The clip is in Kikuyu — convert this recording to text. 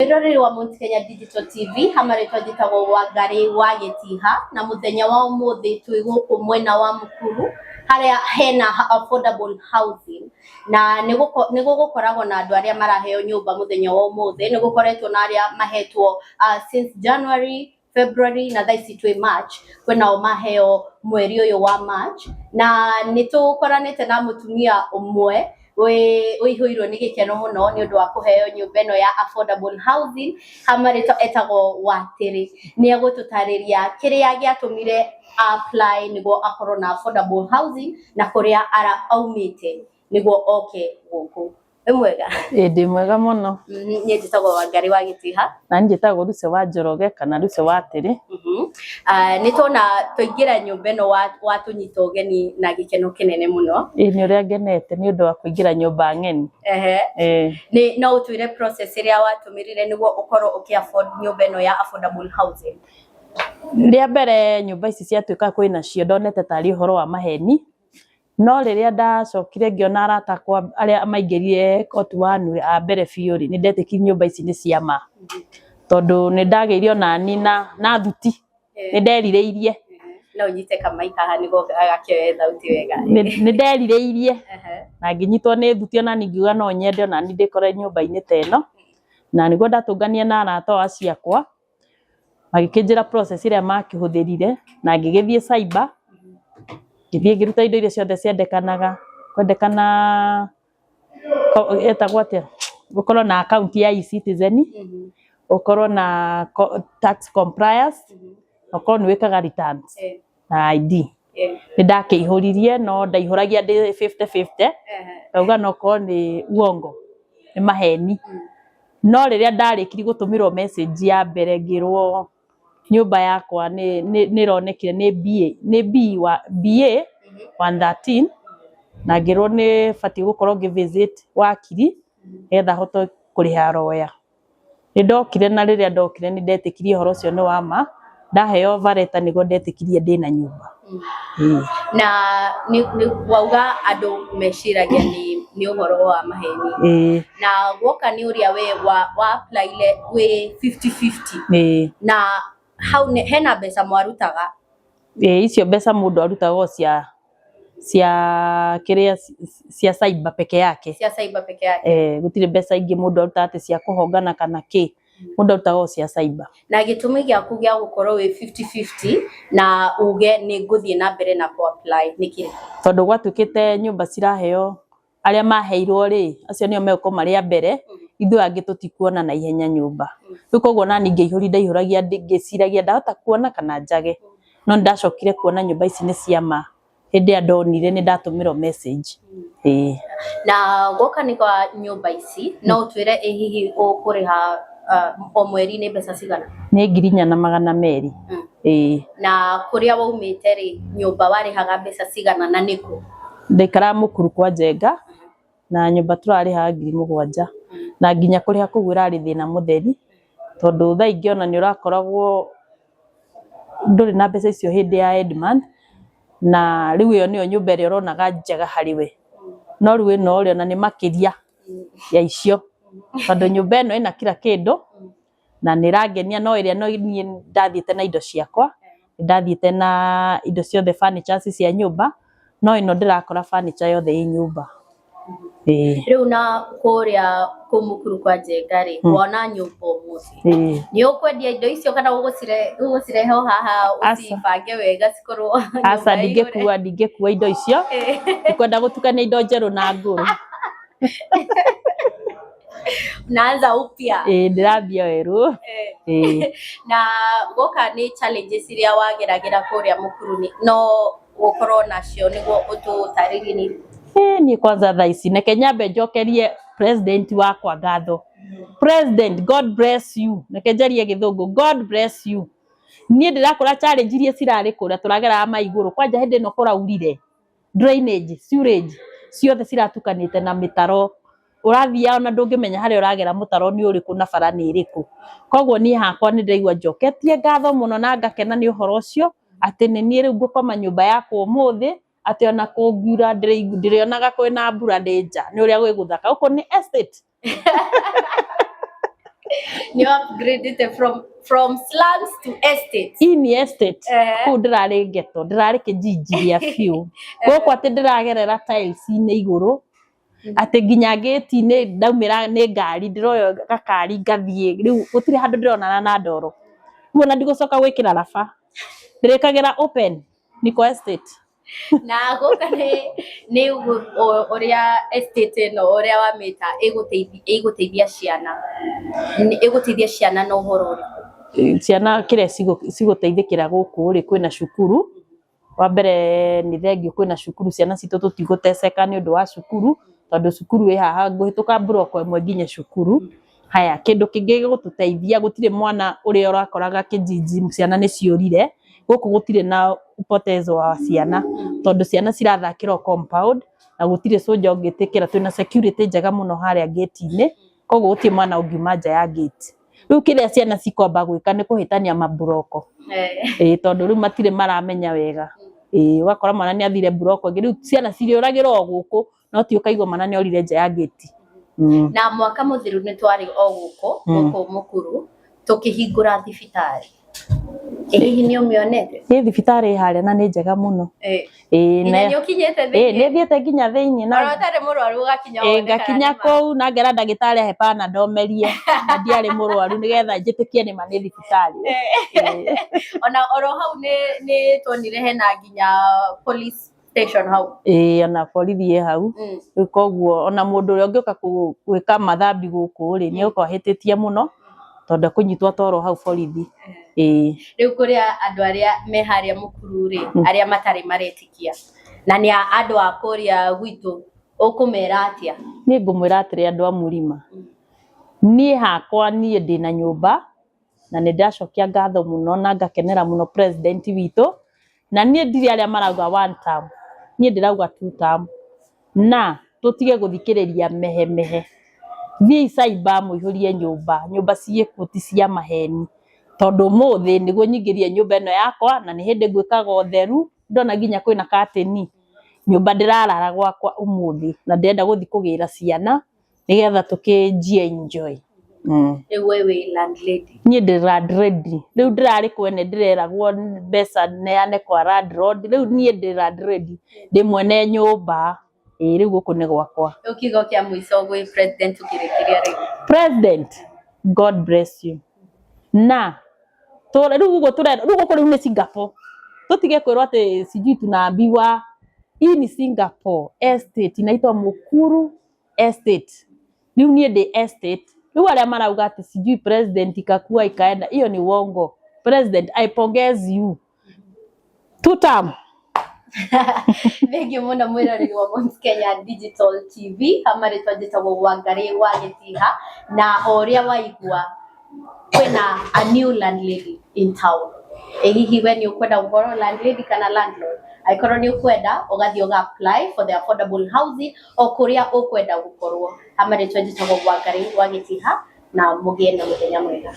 Mwiroreri wa Mount Kenya Digital TV hamarĩtwa njĩtagwo Wangari wa Gĩtiha na mũthenya wa ũmũthĩ twĩ gũkũ mwena wa Mukuru harĩa hena affordable housing na nĩ gũgũkoragwo na andũ arĩa maraheo nyũmba mũthenya wa ũmũthĩ. Nĩ gũkoretwo na arĩa mahetwo since January, February na thaa ici twĩ March, kwĩnao maheo mweri ũyũ wa March, na nĩ tũkoranĩte na mũtumia ũmwe wĩihũirwo nĩ gĩkeno mũno nĩ ũndũ wa kũheo nyũmba ĩno ya affordable housing. Hamarĩtwa etagwo Watĩrĩ. Nĩ egũtũtarĩria kĩrĩa gĩatũmire apply nĩguo akorwo na affordable housing na kũrĩa aumĩte nĩguo oke gũkũ. Wĩ mwega? Ĩĩ, ndĩ mwega mũno. Niĩ njĩtagwo Wangari wa Gĩtiha. Na niĩ njĩtagwo Lucy wa Njoroge kana Lucy wa Tĩrĩ. Nĩ tuona twaingĩra nyũmba ĩno, watũnyita ũgeni na gĩkeno kĩnene mũno. Ĩĩ, nĩ ũrĩa ngenete nĩ ũndũ wa kũingĩra nyũmba ng'eni. Ĩĩ. Nĩ no ũtwĩre process ĩrĩa watũmĩrire nĩguo ũkorwo ũkĩ afford nyũmba ĩno ya affordable housing? Rĩa mbere nyũmba ici ciatuĩka kwĩnacio, ndonete tarĩ ũhoro wa maheni, no rĩrĩa ndacokire ngĩona arata akwa arĩa maingĩrire court one a mbere biũ rĩ, nĩ ndetĩkirie nyũmba ici nĩ cia ma, tondũ nĩ ndagĩire onani na thuti, nĩ nderirĩirie. No ũnyite kamaika haha nĩguo gakĩoe thauti wega. Nĩ nderirĩirie na ngĩnyitwo nĩ thuti, onani ngiuga no nyende onani ndĩkore nyũmba-inĩ ta ĩno, na nĩguo ndatũngania na arata o acio akwa, magĩkĩnjĩra process ĩrĩa makĩhũthĩrire, na ngĩgĩthiĩ cyber, ngĩthiĩ ngĩruta indo iria ciothe ciendekanaga, kwendekana etagwo atĩa, ũkorwo na account ya eCitizen, ũkorwo na tax compliance, na ũkorwo nĩ wĩkaga returns na ID. Nĩ ndakĩihũririe, no ndaihũragia ndĩ 50-50, ngauga no korwo nĩ uongo, nĩ maheni. No rĩrĩa ndarĩkirie gũtũmĩrwo message ya mbere ngĩrwo nyũmba yakwa nĩ ĩronekire nĩ BA, nĩ B wa BA 113, na ngĩrwo nĩ batiĩ gũkorwo ngĩ visit wakiri nĩgetha hote kũrĩha lawyer. Nĩ ndokire, na rĩrĩa ndokire nĩ ndetĩkirie ũhoro ũcio nĩ wa ma. Ndaheo offer letter nĩguo ndetĩkirie ndĩna nyũmba. Ĩĩ. Na nĩ wauga andũ meciragia nĩ ũhoro wa maheni. Ĩĩ. Na guoka nĩ ũrĩa we wa apply wĩ 50-50. Ĩĩ. Na hau hena mbeca mwarutaga? Ĩĩ, icio mbeca mũndũ arutaga o cia kĩrĩa, cia cyber peke yake. Cia cyber peke yake. Eh, gũtirĩ mbeca ingĩ mũndũ arutaga atĩ cia kũhongana kana kĩ, mũndũ arutaga o cia cyber. Na gĩtũmi gĩaku gĩa gũkorwo wĩ 50-50 na uge nĩ ngũthiĩ na mbere na kũ apply nĩ kĩrĩkũ? Tondũ gwatuĩkĩte nyũmba ciraheo arĩa maheirwo rĩ, acio nĩo megũkorwo marĩ a mbere, ithuĩ angĩ tũtikuona na ihenya nyũmba. Rĩu koguo nani ngĩihũria, ndaihũragia ngĩciragia ndahota kuona kana njage, no nĩ ndacokire kuona nyũmba ici nĩ cia ma hĩndĩ ĩrĩa ndonire nĩ ndatũmĩrwo message. Ĩĩ. Na guoka nĩ kwa nyũmba ici, no ũtwĩre ĩ hihi ũkũrĩha o mweri nĩ mbeca cigana? Nĩ 4200. Ĩĩ. Na kũrĩa waumĩte rĩ, nyũmba warĩhaga mbeca cigana na nĩkũ? Ndaikaraga Mũkuru kwa Njenga, na nyũmba tũrarĩhaga 7000, na nginya kũrĩha kũu ĩrarĩ thĩna mũtheri, tondũ thaa ingĩ ona nĩ ũrakoragwo ndũrĩ na mbeca icio hĩndĩ ya end month, na rĩu ĩyo nĩyo nyũmba ĩrĩa ũronaga njega harĩ we, no rĩu ĩno rĩ, ona nĩ makĩria ya icio, tondũ nyũmba ĩno ĩna kila kĩndũ na nĩ ĩrangenia. No ĩrĩa no niĩ ndathiĩte na indo ciakwa, ndathiĩte na indo ciothe, furnitures cia nyũmba, no ĩno ndĩrakora furniture yothe ĩ nyũmba. Ĩĩ. Rĩu na kũrĩa kũu Mũkuru kwa Njenga rĩ, wona nyũmba ũmũthĩ, nĩ ũkwendia indo icio kana ũgũcirehe o haha ũcibange wega cikorwo Aca. nyũmba ĩihũre? Ndingĩkua indo icio, ndikwenda gũtukania indo njerũ na ngũrũ. Naanza upya. Ĩĩ, ndĩrambia werũ. Ĩĩ. Na guoka nĩ challenges iria wageragĩra kũrĩa Mũkuru-inĩ no gũkorwo nacio nĩguo ũtũtarĩrie nĩ irĩkũ? Ĩĩ, niĩ kwanza thaa ici reke nyambe njokerie president wakwa ngatho. President, God bless you. Reke njarie gĩthũngũ, God bless you. Niĩ ndĩrakora challenge iria cirarĩ kũrĩa tũrageraga ma igũrũ, kwanja hĩndĩ ĩno kũraurire, drainage, sewage ciothe ciratukanĩte na mĩtaro, ũrathiaga ona ndũngĩmenya harĩa ũragera mũtaro nĩ ũrĩkũ na bara nĩ ĩrĩkũ. Koguo niĩ hakwa nĩ ndĩraigua njoketie ngatho mũno na ngakena nĩ ũhoro ũcio, atĩ nĩ niĩ rĩu ngũkoma nyũmba yakwa ũmũthĩ, atĩ ona kũngiura ndĩrĩonaga kwĩna mbura ndĩ nja nĩ ũrĩa gwĩ gũthaka gũkũ nĩ estate. Nĩ upgraded from slums to estate. Hii ni estate. Eh. Kũu ndĩrarĩ ghetto, ndĩrarĩ kĩjiji gĩa biũ. Gũkũ atĩ ndĩragerera tiles-inĩ igũrũ, atĩ nginya gate-inĩ ndaumĩra nĩ ngari, ndĩroya gakari ngathiĩ, rĩu gũtirĩ handũ ndĩronana na ndoro. Rĩu ona ndigũcoka gwĩkĩra raba, ndĩrĩkagĩra open, niko estate. Na gũka nĩ ũrĩa estate ĩno ũrĩa wamĩta ĩgũteithia ciana. Ĩgũteithia ciana na ũhoro ũrĩkũ? Ciana kĩrĩa cigũteithĩkĩra gũkũ rĩ, kwĩna cukuru. Wa mbere nĩ thengiũ kwĩna cukuru, ciana citũ tũtigũteceka nĩ ũndũ wa cukuru, tondũ cukuru ĩ haha ngũhĩtũka mburoko ĩmwe nginye cukuru. Haya, kĩndũ kĩngĩ gĩgũtũteithia, gũtirĩ mwana ũrĩa ũrakoraga kĩjiji ciana nĩ ciũrire, gũkũ gũtirĩ na upotezo wa ciana, tondũ ciana cirathakĩra o compound, na gũtirĩ soldier ũngĩtĩkĩra, twĩna security njega mũno harĩa gate-inĩ, koguo gũtirĩ mwana ũngiuma nja ya gate. Rĩu kĩrĩa ciana cikwamba gwĩka nĩ kũhĩtania maburoko. Ĩĩ, tondũ rĩu matirĩ maramenya wega. Ĩĩ, ũgakora mwana nĩ athire mburoko ĩngĩ, rĩu ciana cirĩũragĩra o gũkũ, no ti ũkaigua mwana nĩ orire nja ya gate. Na mwaka mũthiru nĩ twarĩ o gũkũ, gũkũ Mũkuru, tũkĩhingũra thibitarĩ. Ĩ hihi nĩ ũmĩonete? Ĩ thibitarĩ ĩ harĩa na nĩ njega mũno. Ĩĩ, Nginya nĩ ũkinyĩte ĩĩ, thĩinĩ? nĩ thiĩte nginya thĩinĩ na Ona ũtarĩ mũrwaru ũgakinya ĩĩ, wone kana ngakinya nĩ ma. kũu na ngera ndagĩtarĩ ahe Panadol merie na ndiarĩ mũrwaru nĩgetha njĩtĩkie nĩma nĩ thibitarĩ. Ĩĩ. Ona oro hau nĩ tuonire hena nginya police station hau. Ĩĩ, ona borithi ĩ hau. Rĩu koguo ona mũndũ ũrĩa ũngĩũka gwĩka mathambi gũkũ rĩ, nĩ egũkorwo ahĩtĩtie mũno tondũ ekũnyitwo atwarwo hau borithi. Ĩĩ. Rĩu kũrĩa andũ arĩa me harĩa Mũkuru rĩ, arĩa matarĩ maretĩkia na nĩ andũ a kũrĩa gwitũ, ũkũmera atĩa? Niĩ ngũmwĩra atĩrĩ andũ a Mũrima, niĩ hakwa niĩ ndĩna nyũmba na nĩ ndacokia ngatho mũno na ngakenera mũno president witũ, na niĩ ndirĩ arĩa marauga one term, niĩ ndĩrauga two term, na tũtige gũthikĩrĩria mehemehe. Thiĩi cyber mũihũrie nyũmba, nyũmba ciĩkuo ti cia maheni, tondũ ũmũthĩ nĩguo nyingĩrie nyũmba ĩno yakwa na nĩ hĩndĩ ngwĩkaga ũtheru, ndona nginya kwĩna curtain, nyũmba ndĩrarara gwakwa ũmũthĩ na ndĩrenda gũthiĩ kũgĩra ciana nĩgetha tũkĩnjie enjoy. Rĩu we wĩ landlady. Niĩ ndĩ landlady, rĩu ndĩrarĩ kwene ndĩreragwo mbeca neane kwa landlord, rĩu niĩ ndĩ landlady, ndĩ mwene nyũmba. Ĩĩ, rĩu gũkũ nĩ gwakwa. Rĩu kiugo kĩa mũico gwĩ president ũkĩrĩkĩria rĩu. President, God bless you. Na rĩu ũguo tũrenda, rĩu gũkũ rĩu nĩ Singapore. Tũtige kwĩrwo atĩ sijui tunaambiwa hii ni Singapore estate inaitwa Mukuru Estate. Rĩu niĩ ndĩ estate. Rĩu arĩa marauga atĩ sijui president ikakua ikaenda, hiyo ni uongo. President, I pongeze you. Two term. Thengiũ mũno mwĩroreri wa Mount Kenya Digital TV, hama rĩtwa njĩtagwo Wangari wa Gĩtiha, na o ũrĩa waigua kwĩna a new landlady in town. Ĩ hihi we nĩ ũkwenda gũkorwo landlady kana landlord? Angĩkorwo nĩ ũkwenda, ũgathiĩ ũga apply for the affordable housing o kũrĩa ũkwenda gũkorwo. Hama rĩtwa njĩtagwo Wangari wa Gĩtiha, na mũgĩe na mũthenya mwega.